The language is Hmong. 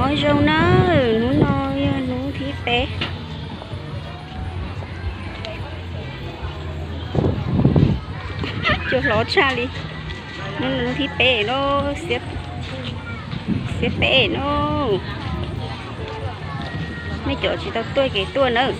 Nyob zoo na, hnub no yog hnub thib peb. Cua hlob tshaj li. Hnub no hnub thib peb no, xiab peb no. Nej cov tsis tau tuaj ces tuaj nawb.